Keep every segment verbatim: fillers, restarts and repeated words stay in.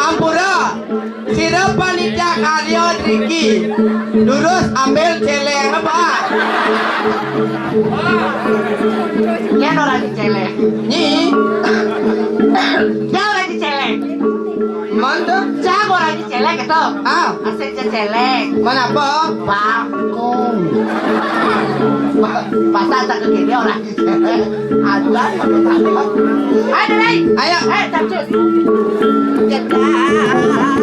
Ampura, sira panitia karya driki. Durus ambil celeng apa? Yen ora diceleng. Nyi. Yen ora diceleng. Mantap. Cang ora diceleng gitu. Ah. Asik ceceleng. Mana apa? Bakung. Masa tak kekini orang diceleng. Aduh, aduh, aduh. Ayo, Dek. Ayo. Eh, capcus. Cedak.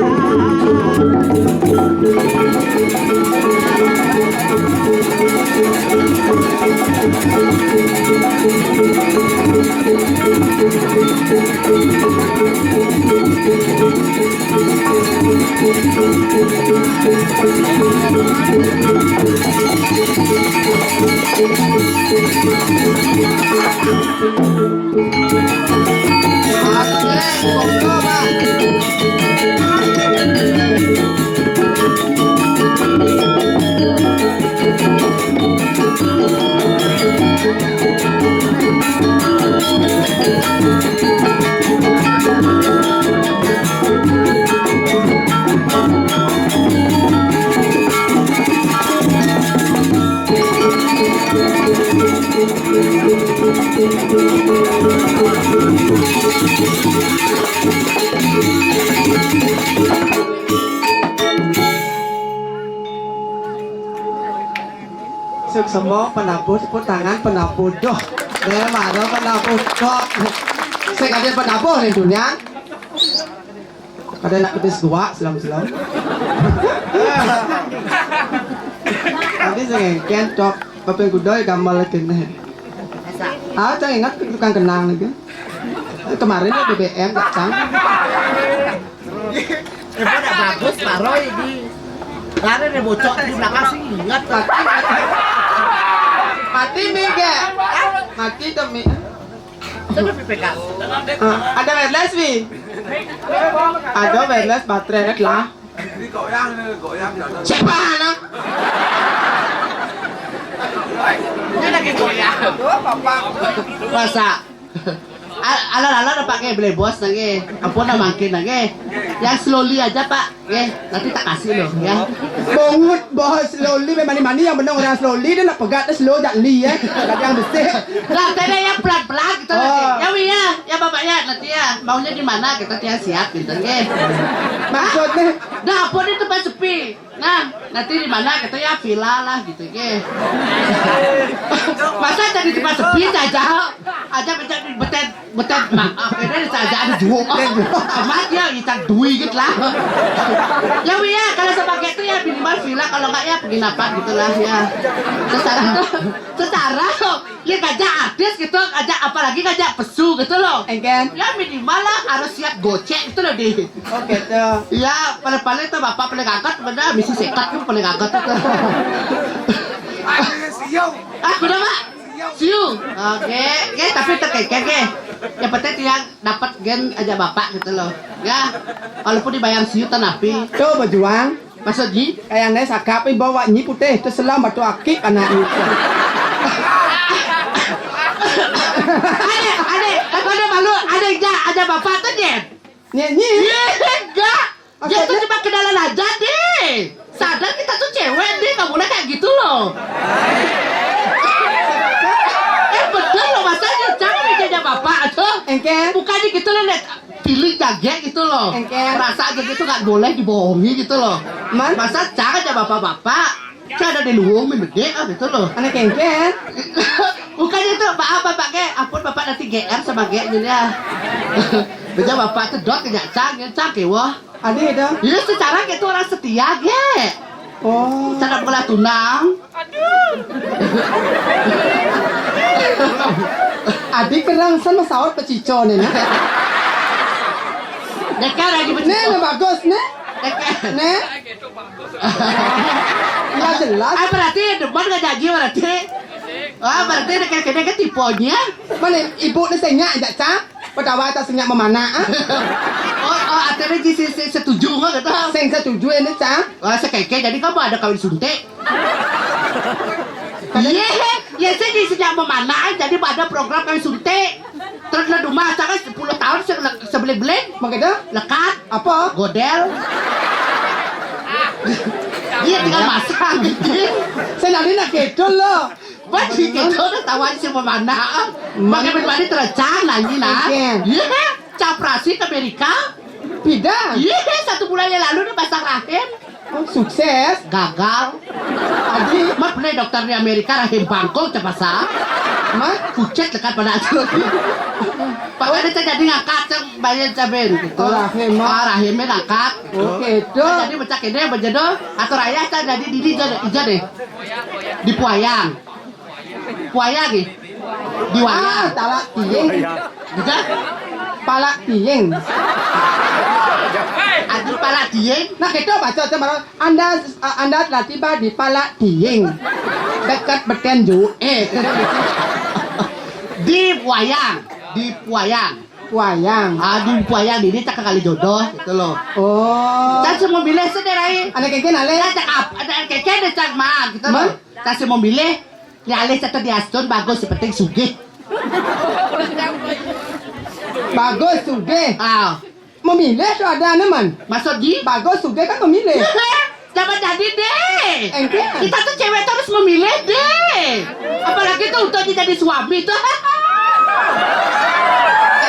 Suksma penabuh, tepuk tangan penabuh. Duh. Deh, mara penabuh. Duh. Sing ada penabuh ning dunya. Ada nak petis gua, selam-selam. Tapi sing engken tok, kaping kuda ya gamal kene. Ah, cang ingat tukang kenang lagi. Kemarin ya B B M, cang. Ibu udah bagus, Pak Roy, di. Lari deh bocok di belakang sih, ingat. Mati mi, Gek. Mati demi. Coba P P K. Ah, ada wireless, Wi. Ada wireless baterai lah. Siapa anak? Ini lagi goyang. Masa? Al-, alon-alon apa ke beli bos lagi? Ampun, dah mangkin lagi. Yang slowly aja, Pak. Ya, nanti tak kasih loh, ya. Bongut, bos, slowly, memang mani yang benar orang slowly, dia nak pegat dia slow jak li, ya. Tadi yang besar. Lah, tadi yang pelan-pelan gitu nanti. Oh. Ya, Wi, ya. Ya, Bapak, ya, nanti ya. Maunya di mana kita tiang siap gitu, nggih. Maksudnya? Dah, apa ni tempat sepi? Nah, nanti di mana kita ya villa lah gitu, nggih. Masa jadi tempat sepi aja? Aja betet, betet, betet, maaf, ini saja ada jual. Amat ya, ikan dui gitu lah. Ya, Wi, ya, kalau sepaket itu ya minimal villa, kalau enggak ya penginapan gitu lah, ya. Secara, secara, ya ngajak artis gitu, ngajak, apalagi ngajak pesu gitu loh. Engken. Ya minimal lah harus siap gocek gitu loh, di. Oh, gitu. Ya, paling-paling tuh bapak paling angkat, bener, misi sekat tuh paling angkat tuh. Ah, kuda, Pak? Siu. Oke, oke, tapi terkekeh, oke. Yang penting tiang dapat gen aja bapak gitu loh. Ya, walaupun dibayar siu tanapi. Tuh, berjuang. Maksud Ji? Kayak nih sakap nih bawa nyi putih, terus selam batu akik anak nyi. Ade, ade, aku ada malu, ade aja, aja bapak tuh, Jen. Nyi, nyi. Iya, enggak. Dia tuh cuma kenalan aja deh. Sadar kita tuh cewek deh, nggak boleh kayak gitu loh. Eh, betul loh, masa nyucang aja bapak tuh. Engke. Bukannya gitu loh, Nek. Pilih jaga gitu loh. Engke. Perasaan kayak gitu nggak boleh dibohongi gitu loh. Man? Masa cang aja bapak-bapak. Kan ada di luwung mi medek ah gitu loh. Anak engke. Bukannya itu, maaf bapak ke, ampun bapak nanti G R sama G R gitu ya. Beja bapak tuh dot kejak cang, cang kewah. Ade itu. Iya, secara gitu orang setia, ge. Oh. Cara bola tunang. Aduh. Adi kerang sama saur pecico nih, nah. Dekat lagi pecico. Nih, nah bagus, nih. Dekat. Nih. Ya jelas. Ah, berarti depan nggak janji berarti. Ah, berarti dekat-dekat tipenya. Mana ibu nih senyap, jak cak? Padawa tak senyap memanah, ah. Oh, Oh, akhirnya di si, si setuju nggak gitu? Sing setuju ini, Cang. Oh, sekeké, jadi kamu ada kawin suntik? Iya, ya saya di sejak memanah, jadi ada program kawin suntik. Terus lah rumah saya kan sepuluh tahun se- sebelik-belik. Begitu? Lekat. Apa? Godel. Iya, tinggal masang gitu. Saya nanti nak gitu loh. Bagi gitu udah tahu aja si memanah. Pakai pribadi terecang lagi nah. Iya. Iya, caprasi ke Amerika. Bida. Iya, satu bulan yang lalu dia pasang rahim. Oh, sukses. Gagal. Adi. Mah pernah dokter di Amerika rahim bangkok cepasa. Mah? Pucet dekat pada asuh. Pakanya saya jadi ngangkat, saya bayar caben gitu. Oh, rahim, mah. Ah, rahimnya ngangkat. Oke, itu. Saya jadi becak ini berjodoh atau raya saya jadi diri jadi ijo deh. Di Puayang. Puayang nih. Di Wayang. Ah, talak tiing. Gitu? Palak tiing. Aduh, palak tiing. Nah, gitu baca aja malah. Anda, eh, Anda telah tiba di Palak Tiing. Dekat Beten Ju. Eh. Di Puayang. Di Puayang. Puayang. Ah, di Puayang ini cak kali jodoh gitu loh. Oh. Kan semua milih sih, Rai. Ada keke nale. Kan cak apa? Ada keke ada cak mah gitu loh. Kan semua milih. Ya alih satu di Aston bagus seperti sugih. Bagus sugih. Ah. Memilih tuh ada nih, Man. Maksud Ji? Bagus sugih kan memilih. Dapat jadi deh. Engke. Kita tuh cewek tuh harus memilih deh. Apalagi tuh untuk jadi suami tuh.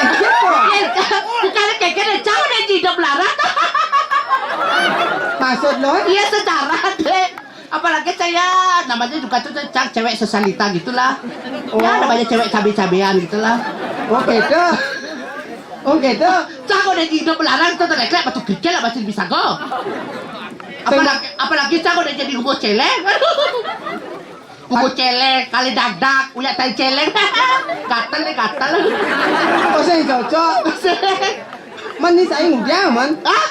Engke tuh. Ya, bukan keke deh, jauh deh hidup larat. Maksud lo? Iya secara deh. Apalagi saya namanya juga tuh cak cewek sosialita gitulah. Oh. Ya namanya cewek cabe-cabean gitulah. Oh gitu. Oh gitu. Cak udah hidup melarang tuh terleklek batu kerikil lah masih bisa go. Apalagi apalagi cak udah jadi kubu celeng. Kubu celeng, kali dagdag, uyak tai celeng. Gatel nih gatel. Oh saya cocok. Sih. Man ini saya ngudiang man. Ah?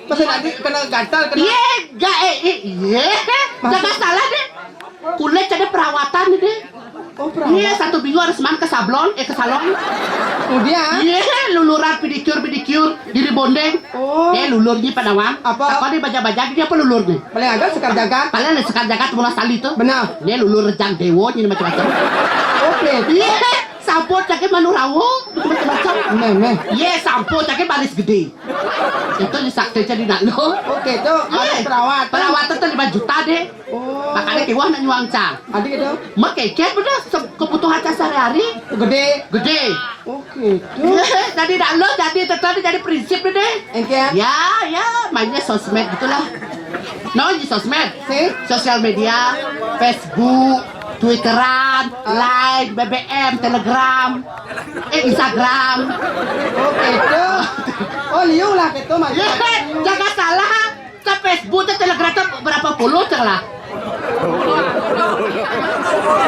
Masa nanti kena gatal kena. Iya, enggak eh, eh iya. Jangan salah deh. Kulit ada perawatan deh. Oh, perawat. Iya, satu minggu harus man ke sablon, eh ke salon. Kemudian? Iya, luluran pedicure, pedicure, di rebonding. Oh. Eh lulurnya pada wang. Apa? Apa dia baca-baca dia apa lulurnya? Paling agak sekar jagat. Paling ada sekar jagat mula sali tuh. Benar. Dia lulur rejang dewo ini macam-macam. Oke. Iya, sabot lagi manurawo, macam-macam. Meh, meh. Iya, sampo lagi baris gede. Itu di sakti jadi nak lo. Oke, itu harus perawat. Perawatan tuh lima juta deh. Oh. Makanya kiwah nak nyuang cang. Adik itu? Makanya bener se- kebutuhan cang sehari-hari. Gede. Gede. Oke, itu. Jadi nak lo jadi tetap jadi prinsip deh. Engke. Ya, ya, mainnya sosmed gitulah. No, di sosmed. Si? Sosial media, Facebook, Twitteran, Line, B B M, Telegram, eh Instagram. Oke, itu. Oh, liu lah gitu mas. Iya, jangan salah. Ke Facebook, ke Telegram, ke berapa puluh cek lah.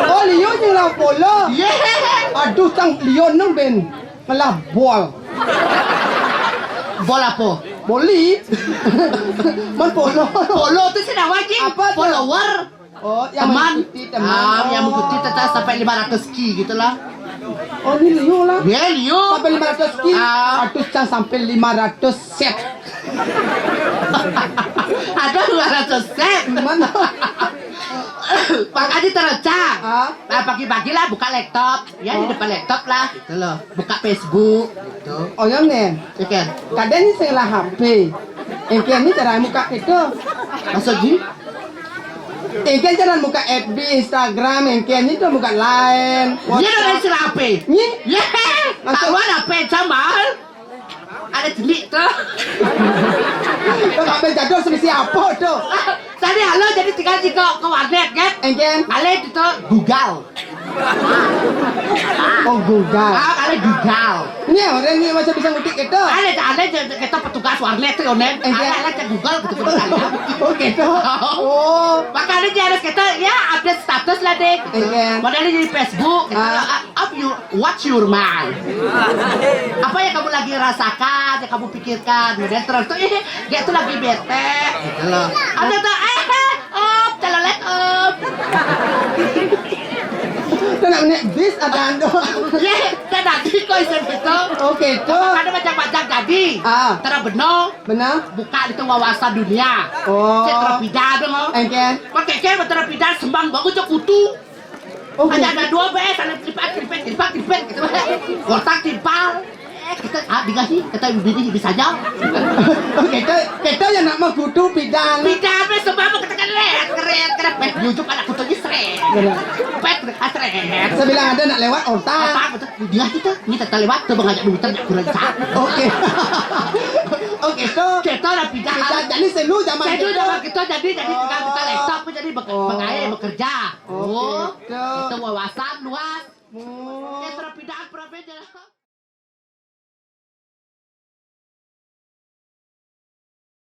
Oh, liu je lah polo. Iya. Aduh, tang liu nung ben. Malah bol. Bol apa? Boli. Man polo. Polo tuh sih namanya. Apa tuh? Follower. Oh, yang teman. Mengikuti teman. Ah, yang mengikuti tetap sampai lima ratus ki gitulah. Oh, ini liu lah. Ya, liu. Sampai lima ratus ki. Ah. Aduh, cang sampai lima ratus set. Ada dua ratus set. Mana? Makanya terus, Cang. Ah? Nah, pagi-pagi lah buka laptop. Ya, di depan laptop lah, gitu loh. Buka Facebook, gitu. Oh, ya, nih. Iya, kan? Kadang ini salah H P. Engke ini cara buka itu. Maksudnya? Engke cara buka F B, Instagram, engke ini tuh buka Line. Iya, WhatsApp. Dari salah H P. Nih? Iya. Maksud- Tahuan H P, Jamal. Ada jenik tuh. Tuh, H P jadul sama siapa tuh? Tadi halo jadi tinggal di ke, ke warnet kan? Engken. Kalian itu Google. Oh, Google. Ah, kalian Google. Ini orang ini masih bisa ngutik gitu. Ada, ada aja kita petugas warnet tuh, Onen. Engken. Ada, ada cek Google gitu, gitu kali ya. Oh, gitu. Oh. Makanya dia harus kita ya update status lah deh. Gitu. Engken. Modalnya di Facebook, gitu. Ah. Ah, up your, what's your mind? Apa yang kamu lagi rasakan, yang kamu pikirkan? Kemudian terus tuh, ih, dia tuh lagi bete, gitu loh. Ada tuh, eh, eh, op, telolet, op. Itu namanya bis ada ando. Iya, Dadi ko isin gitu. Oh gitu. Ada macam-macam dadi. Ah. Terus beno Benar? Buka itu wawasan dunia. Oh. Saya terpidan dong. Engke. Pakai ke terpidan sembang bagus cek kutu. Oke. Hanya ada dua be, ada tripat, tripat, tripat, tripat gitu. Kotak timpal. Eh, kita ah dikasih, kita bini bisa aja. Oke, kita kita yang nak mengkutu pidan. Pidan be sembang mau kita keret, keret, keret. Pet nyucuk anak kutunya seret. Benar. Pet mereka seret. Saya bilang ada nak lewat otak. Apa betul? Dia kita, ini kita lewat tuh mengajak duit aja kurang sah. Oke. Oke, itu Kita udah pidan. Kita jadi senu zaman Saya dulu kita. Zaman kita jadi jadi kita kita laptop jadi bek- Oh. bekerja. Oke, Oh, betul. Kita wawasan luas. Oh. Ya terpidan provinsi.